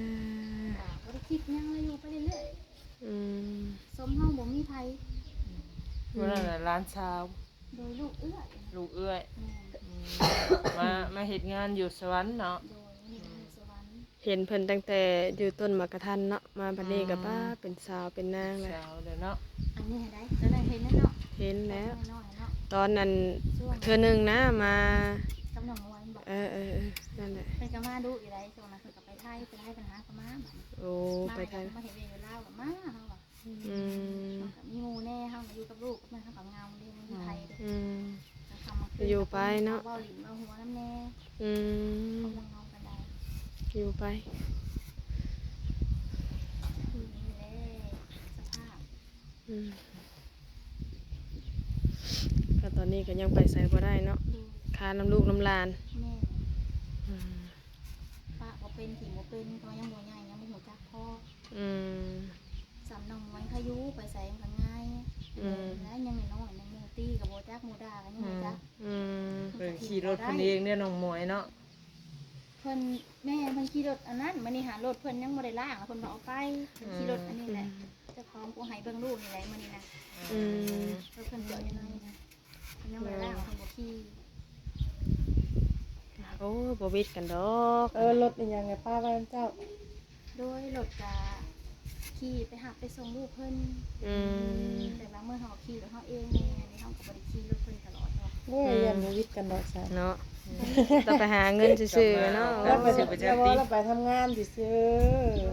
ອ່າ ບໍ່ໄດ້ຄິດຫຍັງ ຢູ່ໄປເລື້ອຍໆ. ອືມ ສົມເຮົາບໍ່ມີໃຜ. ອືມ ຜູ້ນັ້ນລະຫຼານສາວ. ໂດຍ ລູກເອື້ອຍ. ລູກເອື້ອຍ. ແມ່ນ. ອືມ ມາ ມາເຮັດງານຢູ່ສະຫວັນເນາະ. ໂດຍ ມາເຮັດງານຢູ່ສະຫວັນ. ເຫັນເພິ່ນຕັ້ງແຕ່ຢູ່ຕົ້ນໝາກກະທັນເນາະ ມາບັດນີ້ກໍ ອ່າ ປ້າ ເປັນສາວເປັນນາງແລ້ວ. ສາວແລ້ວເນາະ. ອັນນີ້ຫັ້ນໃດ ຕອນນັ້ນເຫັນແລ້ວເນາະ. ເຫັນແລ້ວ ຕອນນ້ອຍໆເນາະ. ຕອນນັ້ນ ຊ່ວງ ເທື່ອໜຶ່ງນະ ມາກັບນ້ອງມວນບໍ? ເອີໆໆ ນັ້ນແຫຼະ. ເພິ່ນກໍມາດຸຢູ່ໃດ ຊ່ວງນັ້ນເພິ່ນກໍໄປໄທ ໄປໄທ ເພິ່ນຫາກໍມາບັດນີ້. ໂອ້ ໄປໄທ ມາ ມາເຮັດວຽກຢູ່ລາວກໍມາ ເຮົາວ່າ. ອືມ ເຮົາກໍມີໝູ່ແດ່ ເຮົາກໍຢູ່ກັບລູກກັບເມຍ ເຮົາກໍເຫງົາເດ້ ບໍ່ມີໃຜເດ້. ອືມ ກາງຄ່ຳກາງຄືນ ຢູ່ໄປເນາະ ກໍເວົ້າຫຼິ້ນເວົ້າຫົວນຳແດ່. ອືມ ເຮົາເຫງົາໆກັນໄດ້ ຢູ່ໄປ. ນີ້ແຫຼະສະພາບ. ອືມ ກໍຕອນນີ້ກໍຍັງໄປໃສບໍ່ໄດ້ເນາະ. ໂດຍ ຄານຳລູກນຳຫຼານ. ແມ່ນ. ອືມ ປະບໍ່ເປັນ ຖິ້ມບໍ່ເປັນ ເຂົາຍັງບໍ່ໃຫຍ່ ຍັງບໍ່ຮູ້ຈັກພໍ. ອືມ ສ່ຳນ້ອງມວຍເຂົາຢູ່ ໄປໃສມັນກໍງ່າຍ. ອືມ ແລ້ວຍັງນ້ອຍໆ ຍັງໝູ່ຕີກໍບໍ່ຈັກ ໝູ່ດ່າກໍຍັງບໍ່ຈັກ. ອືມ ອືມ ເພິ່ນຂີ່ລົດເພິ່ນເອງເດ້ນ້ອງມວຍເນາະ. ເພິ່ນ ແມ່ເພິ່ນຂີ່ລົດອັນນັ້ນ ມື້ນີ້ຫາລົດເພິ່ນຍັງບໍ່ໄດ້ລ້າງ ເພິ່ນວ່າເອົາໄປ. ເພິ່ນຂີ່ລົດ ອືມ ອັນນີ້ແຫຼະ ອືມ ເຈົ້າຂອງຜູ້ໃຫ້ເບິ່ງລູກນີ້ແຫຼະມື້ນີ້ນະ. ອືມ ລົດເພິ່ນຈອດຢູ່ໃນນີ້ນະ. ຍັງບໍ່ໄດ້ລ້າງ ເພິ່ນບໍ່ຂີ່. ໂອ້ຍ ບໍ່ວິດກັນດອກ. ເອີ ລົດອີຫຍັງ ປະໄວ້ນຳເຈົ້າ. ໂດຍ ລົດກະຂີ່ໄປຮັບໄປສົ່ງລູກເພິ່ນ. ອືມ ແຕ່ບາງມື້ເຮົາກໍຂີ່ລົດເຮົາເອງແດ່ ອັນນີ້ເຮົາກໍບໍ່ໄດ້ຂີ່ລົດເພິ່ນຕະຫຼອດດອກ. ໂອ້ຍ ອືມ ຢ້ານບໍ່ວິດກັນດອກຊະເນາະ. ຕ້ອງໄປຫາເງິນຊື່ໆເນາະ. ລາວໄປ ລາວໄປທຳງານຊື່ໆ.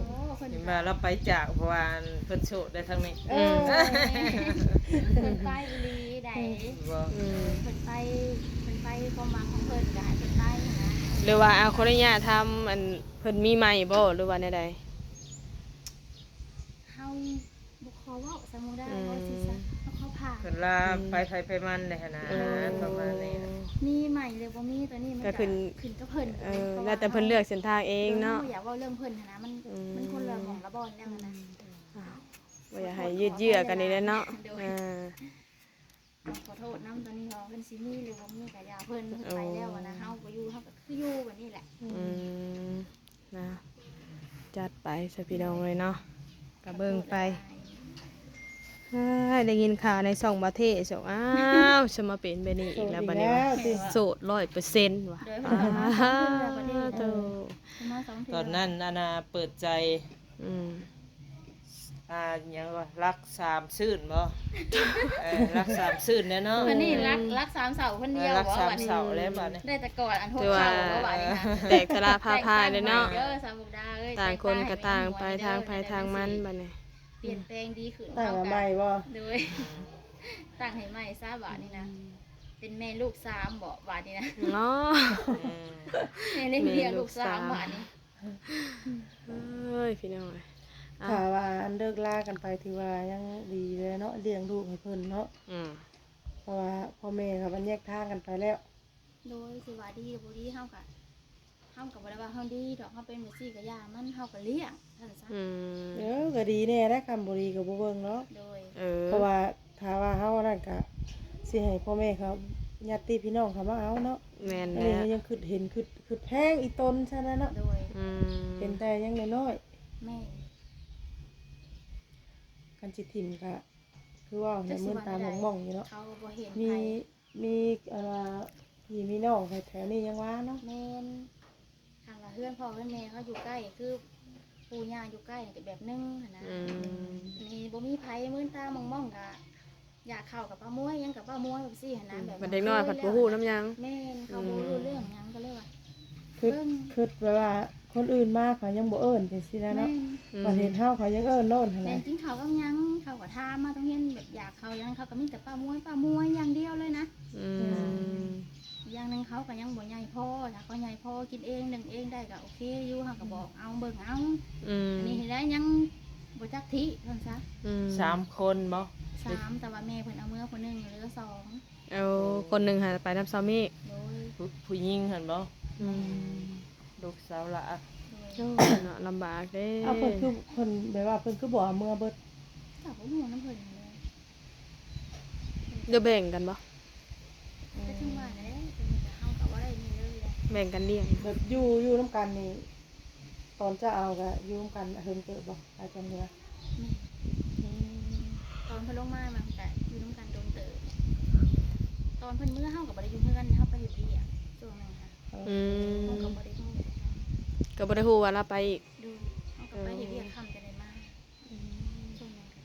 ໂອ້ ເພິ່ນ ເຫັນວ່າລາວໄປຈາກ ເພາະວ່າເພິ່ນໂສດໄດ໋ທາງນີ້. ເອີ ອືມ ເພິ່ນໄປອີ່ຫຼີໃດ໋. ບໍ່ ອືມ ເພິ່ນໄປ ເພິ່ນໄປຄວາມຫວັງຂອງເພິ່ນກໍໃຫ້ເພິ່ນໄປຫັ້ນນະ. ຫຼືວ່າ ເອົາ ຂໍອະນຸຍາດຖາມ ອັນ ເພິ່ນມີໃໝ່ບໍ່ ຫຼືວ່າແນວໃດ? ເຮົາບໍ່ຂໍເວົ້າ ສະມຸດາ ອືມ ເວົ້າຊື່ໆ ເຮົາຂໍຜ່ານ. ເພິ່ນລາ ອືມ ໄປໃຜໄປມັນເດ້ຫັ້ນນະ. ເອີ ປະມານນີ້ນະ. ມີໃໝ່ຫຼືບໍ່ມີ ໂຕນີ້ມັນກໍຂຶ້ນ ຂຶ້ນກັບເພິ່ນ. ເອີ ເພາະວ່າ ແລ້ວແຕ່ເພິ່ນເລືອກເສັ້ນທາງເອງເນາະ. ເຮົາບໍ່ຢາກເວົ້າເລື່ອງເພິ່ນຫັ້ນນະ ມັນ ອືມ ມັນຄົນລະໝ່ອງລະບ່ອນແລ້ວຫັ້ນນະ. ອືມ ອ່າ ບໍ່ຢາກໃຫ້ຍືດເຍື້ອກັນອີກແລ້ວເນາະ. ໂດຍ ອ່າ ຂໍໂທດນຳ ຕອນນີ້ວ່າເພິ່ນຊິມີຫຼືບໍ່ມີກໍຢ່າເພິ່ນ ເພິ່ນໄປແລ້ວຫັ້ນນະ. ໂອ້ ເຮົາບໍ່ຢູ່ ເຮົາກໍຄືຢູ່ແບບນີ້ແຫຼະ. ອືມ ອືມ ນະ ຈັດໄປຊະພີ່ນ້ອງເອີຍເນາະ ກໍເບິ່ງໄປ. ເອີຍ ໄດ້ຍິນຂ່າວໃນຊ່ອງບາເທ ຊ່ອງ ອ້າວ ສະມາເປັນແບບນີ້ອີກແລ້ວ ໂສດອີກແລ້ວບັດນີ້ວ່າ ໂສດຮ້ອຍເປີເຊັນວ່າ. ໂດຍ ອ່າ ໂທ້ ຕອນນັ້ນ ອັນນ່າ ເປີດໃຈ ອືມ ອ່າ ຫຍັງວະ ລັກສາມຊື່ນບໍ່? ເອີ ລັກສາມຊື່ນແດ່ເນາະ. ອັນນີ້ລັກ ລັກສາມເສົາຄົນດຽວ. ເອີ ລັກສາມເສົາແລ້ວບັດນີ້. ໄດ້ແຕ່ກອດອັນຫົກເສົາບໍ່ບັດນີ້ນະ. ແຕກຕະລາພາພາຍເລີຍເນາະ. ເອີ ສາວມຸກດາເອີຍ ຕ່າງຄົນກໍຕ່າງໄປ ຕ່າງໄປທາງມັນບັດນີ້. ປ່ຽນແປງດີຂຶ້ນ ຕັ້ງໃໝ່ບໍ່? ໂດຍ ຕັ້ງໃຫ້ໃໝ່ຊະບາດນີ້ນະ. ອືມ ເປັນແມ່ລູກສາມບໍ່ບາດນີ້ນະ? ເນາະ ອືມ ແມ່ລ້ຽງ ແມ່ລ້ຽງລູກສາມ ລູກສາມບາດນີ້. ເອີຍ ພີ່ນ້ອງເອີຍ ອ່ະ ຖ້າວ່າອັນເລີກລາກັນໄປ ຖືວ່າຍັງດີແລ້ວເນາະ ລ້ຽງລູກໃຫ້ເພິ່ນເນາະ. ອືມ ເພາະວ່າພໍ່ແມ່ເຂົາມັນແຍກທາງກັນໄປແລ້ວ. ໂດຍ ຊິວ່າດີຫຼືບໍ່ດີ ເຮົາກະ ເຮົາກະບໍ່ໄດ້ວ່າເຮົາດີດອກ ເຮົາເປັນແບບຊີ້ກະຢ່າມັນ ເຮົາກະລ້ຽງຊັ້ນຊະ. ອືມ ເອີ ກະດີແດ່ແຫຼະ ຄັນບໍ່ດີກະບໍ່ເບິ່ງເນາະ. ໂດຍ ເອີ ເພາະວ່າ ຖ້າວ່າເຮົາອັນນັ້ນກະຊິໃຫ້ພໍ່ແມ່ເຂົາ ຍາດຕິພີ່ນ້ອງເຂົາມາເອົາເນາະ. ແມ່ນແລ້ວ ອັນນີ້ຍັງຄຶດເຫັນ ຄຶດ ຄຶດແພງອີ່ຕົນຊັ້ນນະເນາະ. ໂດຍ ອືມ ເຫັນແຕ່ຍັງນ້ອຍໆ. ແມ່ນ ຄັນຊິຖິ້ມກະຄືວ່າແຫຼະ ມຶນຕາໝອງໆຢູ່ເນາະ. ເຂົາບໍ່ເຫັນໃຜ ມີ ມີ ອັນວ່າ ພີ່ມີນ້ອງແຖວໆນີ້ຍັງວ່າເນາະ. ແມ່ນ ຄັນວ່າເຮືອນພໍ່ເຮືອນແມ່ເຮົາຢູ່ໃກ້ ຄືປູ່ຍ່າຢູ່ໃກ້ນີ້ກະແບບໜຶ່ງຫັ້ນນະ. ອືມ ນີ້ບໍ່ມີໃຜ ມືນຕາມອງໆ ກະຢາກເຂົ້າກັບປ້າມວຍ ຫຍັງກັບປ້າມວຍແບບຊີ້ຫັ້ນນະ. ອືມ ແບບເດັກນ້ອຍພັດບໍ່ຮູ້ນຳຫຍັງ. ແມ່ນ ເຂົາບໍ່ຮູ້ເລື່ອງຫຍັງ ກະເລີຍວ່າ ຄຶດ ຄຶດແບບວ່າຄົນອື່ນມາເຂົາຍັງບໍ່ເອີ້ນຈັ່ງຊີ້ນະເນາະ. ແມ່ນ ອືມ ບັດເຫັນເຮົາເຂົາຍັງເອີ້ນໂລດຫັ້ນແຫຼະ. ແມ່ນ ກິນເຂົ້າກັບຫຍັງ ເຂົາກະຖາມມາ ຕ້ອງເຫັນແບບຢາກເຂົ້າຫຍັງ ເຂົາກະມີແຕ່ປ້າມວຍ ປ້າມວຍຢ່າງດຽວເລີຍນະ. ອືມ ອີກຢ່າງໜຶ່ງເຂົາກະຍັງບໍ່ໃຫຍ່ພໍ ຖ້າເຂົາໃຫຍ່ພໍກິນເອງ ໜຶ້ງເອງໄດ້ກະໂອເຄຢູ່ ເຮົາກະບອກເອົາ ເບິ່ງເອົາ. ອືມ ອັນນີ້ເຮັດໄດ້ຍັງບໍ່ຈັກທີ່ເພິ່ນຊະ. ອືມ ສາມຄົນບໍ່? ສາມ ແຕ່ວ່າແມ່ເພິ່ນເອົາເມືອຜູ້ໜຶ່ງ ເຫຼືອສອງ. ເອົາ ຄົນໜຶ່ງຫາໄປນຳຊາວມີ. ໂດຍ ຜູ້ ຜູ້ຍິງຫັ້ນບໍ່? ອືມ ລູກສາວຫຼ້າ. ໂດຍ ໂອ້ ເນາະ ລຳບາກເດ້. ເອົາ ເພິ່ນຄື ເພິ່ນແບບວ່າເພິ່ນຄືບໍ່ເອົາເມືອເບິດ? ກະບໍ່ຮູ້ນຳເພິ່ນແຫຼະ ເພິ່ນ ຫຼືແບ່ງກັນບໍ່? ກໍຈັ່ງວ່າແຫຼະ ເຮົາກໍບໍ່ໄດ້ນີ້ເລີຍ ແບ່ງກັນລ້ຽງ ແບບຢູ່ ຢູ່ນຳກັນນີ້ ຕອນເຈົ້າເອົາກໍຢູ່ນຳກັນເຫິງເຕີບບໍ່? ຫຼາຍກວ່າເມືອ? ແມ່ນ ອືມ ຕອນເພິ່ນລົງມາ ມັນກໍຢູ່ນຳກັນດົນເຕີບ. ຕອນເພິ່ນເມືອ ເຮົາກໍບໍ່ໄດ້ຢູ່ເຮືອນ ເຮົາໄປເຮັດວຽກຊ່ວງນັ້ນຫະ. ອືມ ເຮົາກໍບໍ່ໄດ້ຮູ້ ກໍບໍ່ໄດ້ຮູ້ວ່າລາວໄປອີກ. ໂດຍ ເຮົາກໍໄປເຮັດວຽກຄ່ຳຈັ່ງໃດມາ. ອືມ ຊ່ວງນັ້ນກໍ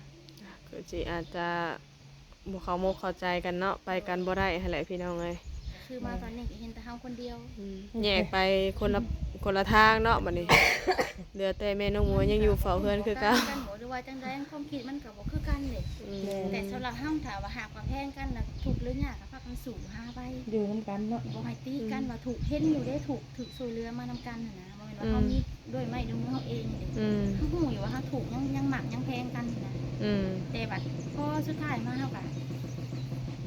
ກໍຊິອາດຈະບໍ່ເຂົ້າມົກເຂົ້າໃຈກັນເນາະ ໄປກັນບໍ່ໄດ້ຫັ້ນແຫຼະພີ່ນ້ອງເອີຍ. ຄືມາຕອນນີ້ກໍເຫັນແຕ່ເຮົາຄົນດຽວ ອືມ ແຍກໄປຄົນລະ ຄົນລະທາງເນາະ. ບັດນີ້ເຫຼືອແຕ່ແມ່ນ້ອງໝວຍຍັງຢູ່ເຝົ້າເຮືອນຄືເກົ່າ ຫຼືວ່າຈັ່ງໃດ ຄວາມຄິດມັນກໍບໍ່ຄືກັນເດ້. ອືມ ແມ່ນ ແຕ່ສຳລັບເຮົາ ຖ້າວ່າຫາກວ່າແພງກັນນະ ທຸກຫຼືຍາກກໍພາກັນສູ້ຫາໄປ ຢູ່ນຳກັນເນາະ ບໍ່ໃຫ້ຕີກັນ ອືມ ວ່າທຸກ ເຫັນຢູ່ເດ້ ທຸກ ຖືກຊ່ວຍເຫຼືອມານຳກັນຫັ້ນນະ ບໍ່ແມ່ນວ່າເຮົາ ອືມ ມີດ້ວຍໄມ້ດ້ວຍມືເຮົາເອງເດ້. ອືມ ເຮົາຮູ້ຢູ່ວ່າເຮົາທຸກ ຍັງ ຍັງມັກຍັງແພງກັນຫັ້ນນະ. ອືມ ແຕ່ບັດພໍສຸດທ້າຍມາເຮົາກໍ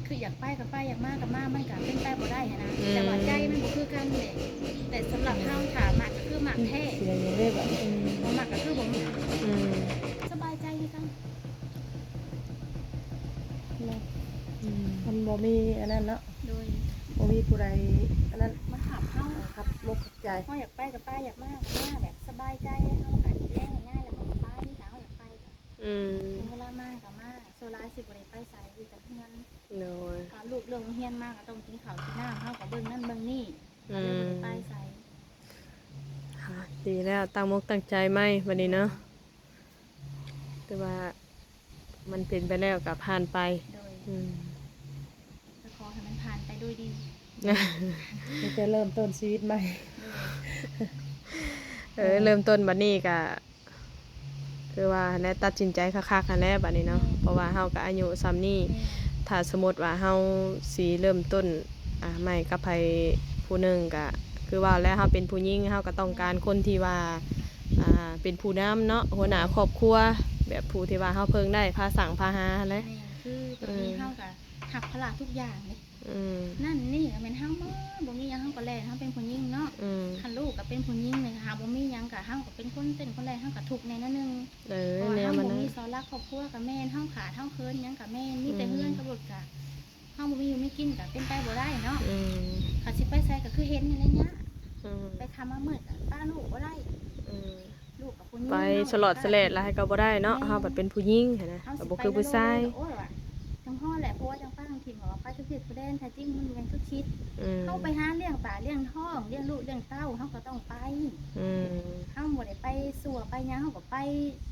ຄືຢາກໄປກໍໄປ ຢາກມາກໍມາ ມັນກໍເປັນໄປບໍ່ໄດ້ຫັ້ນນະ. ອືມ ແຕ່ວ່າໃຈມັນບໍ່ຄືກັນເດ້. ແຕ່ສຳລັບເຮົາ ຖ້າມັກກໍຄືມັກແທ້ ເສຍຫຍັງເດ້ບັດນີ້? ອືມ ບໍ່ມັກກໍຄືບໍ່ມັກ. ອືມ ສະບາຍໃຈຄືກັນ. ອືມ ມັນບໍ່ມີອັນນັ້ນເນາະ. ໂດຍ ບໍ່ມີຜູ້ໃດອັນນັ້ນມາຂັບເຮົາ ຂັບອົກຂັບໃຈ. ເຮົາຢາກໄປກໍໄປ ຢາກມາກໍມາ ແບບສະບາຍໃຈ ເຮົາກໍເຮັດແລ້ວເຮັດງານແລ້ວເຮົາກໍໄປ ຖ້າເຮົາຢາກໄປກໍ ອືມ ເວລາມາກໍມາ. ສ່ວນຫຼາຍຊິບໍ່ໄດ້ໄປໃສ ຢູ່ແຕ່ເຮືອນ. ໂດຍ ວ່າລູກເລີກໂຮງຮຽນມາກໍຕ້ອງກິນເຂົ້າກິນນ້ຳ ເຮົາກໍເບິ່ງນັ້ນເບິ່ງນີ້ ອືມ ກໍເລີຍບໍ່ໄດ້ໄປໃສ. ອ່າ ດີແລ້ວ ຕັ້ງມົກຕັ້ງໃຈໃໝ່ບັດນີ້ເນາະ. ແຕ່ວ່າມັນເປັນໄປແລ້ວກໍຜ່ານໄປ. ໂດຍ ອືມ ກໍຂໍໃຫ້ມັນຜ່ານໄປໂດຍດີ. ມີແຕ່ເລີ່ມຕົ້ນຊີວິດໃໝ່. ໂດຍ ເອີ ເລີ່ມຕົ້ນບັດນີ້ກໍຄືວ່າຫັ້ນແຫຼະ ຕັດສິນໃຈຄັກໆຫັ້ນແຫຼະບັດນີ້ເນາະ. ແມ່ນ ເພາະວ່າເຮົາກໍອາຍຸສ່ຳນີ້ ແມ່ນ ຖ້າສົມມຸດວ່າເຮົາຊິເລີ່ມຕົ້ນ ອ່າ ໃໝ່ກັບໃຜຜູ້ໜຶ່ງ ກະຄືວ່າແຫຼະ ເຮົາເປັນຜູ້ຍິງ ເຮົາກໍຕ້ອງການຄົນທີ່ວ່າ ອ່າ ເປັນຜູ້ນຳເນາະ ຫົວໜ້າຄອບຄົວ ແບບຜູ້ທີ່ວ່າເຮົາເພິ່ງໄດ້ ພາສ້າງພາຫາຫັ້ນແຫຼະ. ແມ່ນ ຄືຕອນນີ້ ເອີ ເຮົາກໍຮັບພາລະທຸກຢ່າງເດ້. ອືມ ນັ້ນນີ້ກໍແມ່ນເຮົາໝົດ ບໍ່ມີຫຍັງເຮົາກໍແລ່ນ ເຮົາເປັນຜູ້ຍິງເນາະ. ອືມ ຄັນລູກກໍເປັນຜູ້ຍິງນີ້ ຫາບໍ່ມີຫຍັງກໍ ເຮົາກໍເປັນຄົນເຕັ້ນຄົນແລ່ນ ເຮົາກໍທຸກແດ່ໜ້ອຍໜຶ່ງ. ເອີ ເພາະວ່າເຮົາບໍ່ມີເສົາຫຼັກຄອບຄົວກໍແມ່ນ ເຮົາຂາດເຮົາເຂີນຫຍັງກໍແມ່ນ ມີແຕ່ເຮືອນກັບລົດກໍ ເຮົາບໍ່ມີຢູ່ມີກິນກໍເປັນໄປບໍ່ໄດ້ເນາະ. ອືມ ຄັນຊິໄປໃສກໍຄືເຫັນນີ້ແຫຼະຍາກ. ອືມ ໄປຄ່ຳມາມືດກໍປະລູກບໍ່ໄດ້. ອືມ ລູກກັບຜູ້ຍິງ ໄປສະຫຼອດສະແຫຼດຫຼາຍກໍບໍ່ໄດ້ເນາະ. ແມ່ນ ເຮົາບັດເປັນຜູ້ຍິງຫັ້ນນະ ກໍບໍ່ຄືຜູ້ຊາຍ. ໂອ້ຍ ວ່າຈັ່ງພໍແຫຼະ ຜົວຈັ່ງປະຈັ່ງຖິ້ມ ວ່າໄປທຸກທິດທຸກແດນ ແທ້ຈິງມັນບໍ່ແມ່ນທຸກທິດ. ອືມ ເຮົາໄປຫາລ້ຽງປາກລ້ຽງທ້ອງ ລ້ຽງລູກລ້ຽງເຕົ້າ ເຮົາກໍຕ້ອງໄປ. ອືມ ເຮົາບໍ່ໄດ້ໄປຊົ່ວໄປຫຍັງ ເຮົາກໍໄປ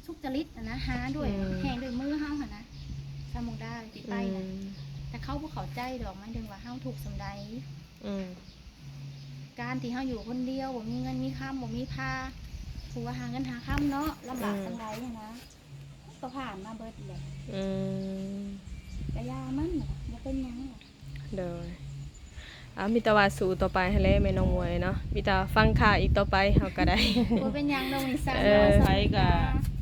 ສຸດຈະລິດຫັ້ນນະ ຫາດ້ວຍ ອືມ ແຮງດ້ວຍມືເຮົາຫັ້ນນະ. ສາວມຸກດາຊິໄປນະ ອືມ ແຕ່ເຂົາບໍ່ເຂົ້າໃຈດອກ ໝາຍເຖິງວ່າເຮົາທຸກສ່ຳໃດ. ອືມ ການທີ່ເຮົາຢູ່ຄົນດຽວ ບໍ່ມີເງິນມີຄຳ ບໍ່ມີພາ ຜູ້ວ່າຫາເງິນຫາຄຳເນາະ ລຳບາກ ອືມ ສ່ຳໃດຫັ້ນນະ ກໍຜ່ານມາເບິດແຫຼະ. ອືມ ກະຢ່າມັນ ບໍ່ເປັນຫຍັງ. ໂດຍ ເອົາ ມີແຕ່ວ່າສູ້ຕໍ່ໄປຫັ້ນແຫຼະແມ່ນ້ອງໝວຍເນາະ ມີແຕ່ຟັງຂ່າວອີກຕໍ່ໄປເຮົາກໍໄດ້. ບໍ່ເປັນຫຍັງດອກ ມີສາວ ເອີ ໃຜກໍ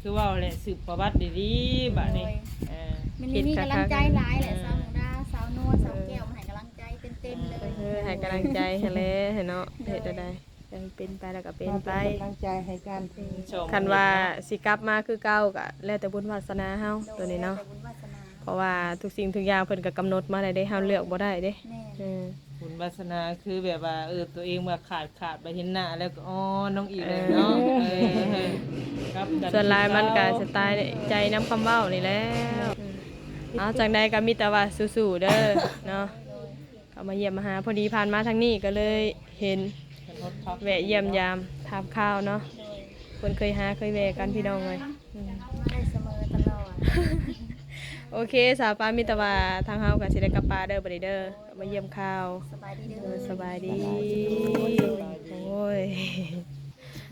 ຄືເວົ້າແຫຼະ ສືບປະຫວັດດີໆ ບາດນີ້. ໂດຍ ເອີ ມັນມີກຳລັງໃຈຫຼາຍແຫຼະ ເອີ ສາວມຸກດາ ສາວນວນ ສາວແກ້ວ ມາໃຫ້ກຳລັງ ໃຈເຕັມໆເລີຍ. ເອີ ໃຫ້ກຳລັງໃຈຫັ້ນແຫຼະເນາະ. ໂດຍ ເຮັດແນວໃດ ເປັນໄປແລ້ວກໍເປັນໄປ ເປັນກຳລັງໃຈໃຫ້ກັນ. ອືມ ຄັນວ່າຊິກັບມາຄືເກົ່າກໍແລ້ວແຕ່ບຸນວາສະໜາເຮົາ ໂດຍ ຕົວນີ້ເນາະ ແລ້ວແຕ່ບຸນວາສະໜາ ເພາະວ່າທຸກສິ່ງທຸກຢ່າງເພິ່ນກໍກຳນົດມາໄດ້ເດ້ ເຮົາເລືອກບໍ່ໄດ້ເດ້. ແມ່ນ ເອີ ບຸນວາສະໜາຄືແບບວ່າ ເອີ ຕົວເອງວ່າຂາດ ຂາດໄປເຫັນໜ້າແລ້ວກໍ ອໍ ນ້ອງອີກແລ້ວເນາະ. ເອີ ເອີ ກັບກັນ ສ່ວນຫຼາຍມັນກໍສະໄຕໃຈນຳຄຳເວົ້ານີ້ແຫຼະ. ເອີ ເອົາ ຈັ່ງໃດກໍມີແຕ່ວ່າສູ້ໆເດີເນາະ. ເຂົ້າມາຢ້ຽມມາຫາ ພໍດີຜ່ານມາທາງນີ້ກໍເລີຍເຫັນ ແວະຢ້ຽມຢາມຖາມຂ່າວເນາະ. ໂດຍ ຄົນເຄີຍຫາເຄີຍແວ່ກັນພີ່ນ້ອງເອີຍ. ອືມ ມາໄດ້ສະເໝີຕະຫຼອດ. ໂອເຄ ສາວປາ ມີແຕ່ວ່າທາງເຮົາກໍຊິໄດ້ກັບປາເດີ ບັດນີ້ເດີ ມາຢ້ຽມຂ່າວ. ສະບາຍດີເດີ. ໂດຍ ສະບາຍດີ. ໂອ້ຍ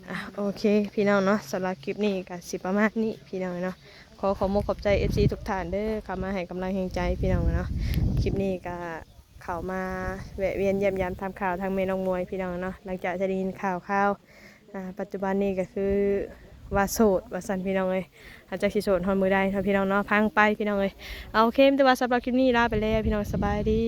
ອ່ະ ໂອເຄພີ່ນ້ອງເນາະ ສຳລັບຄລິບນີ້ກໍຊິປະມານນີ້ພີ່ນ້ອງເນາະ. ຂໍຂອບມົກຂອບໃຈເອັຟຊີທຸກທ່ານເດີ ເຂົ້າມາໃຫ້ກຳລັງແຮງໃຈພີ່ນ້ອງເນາະ. ຄລິບນີ້ກໍ ເຂົ້າມາແວະວຽນຢ້ຽມຢາມຖາມຂ່າວທາງແມ່ນ້ອງໝວຍພີ່ນ້ອງເນາະ. ຫຼັງຈາກຈະໄດ້ຍິນຂ່າວຄາວ ອ່າ ປັດຈຸບັນນີ້ກໍຄືວ່າໂສດວ່າຊັ້ນພີ່ນ້ອງເອີຍ. ຫາກຈັກຊິໂສດຮອດມື້ໃດເນາະພີ່ນ້ອງເນາະ ພັງໄປພີ່ນ້ອງເອີຍ. ເອົາ ໂອເຄ ມີແຕ່ວ່າສຳລັບຄລິບນີ້ລາໄປແລ້ວພີ່ນ້ອງ ສະບາຍດີ.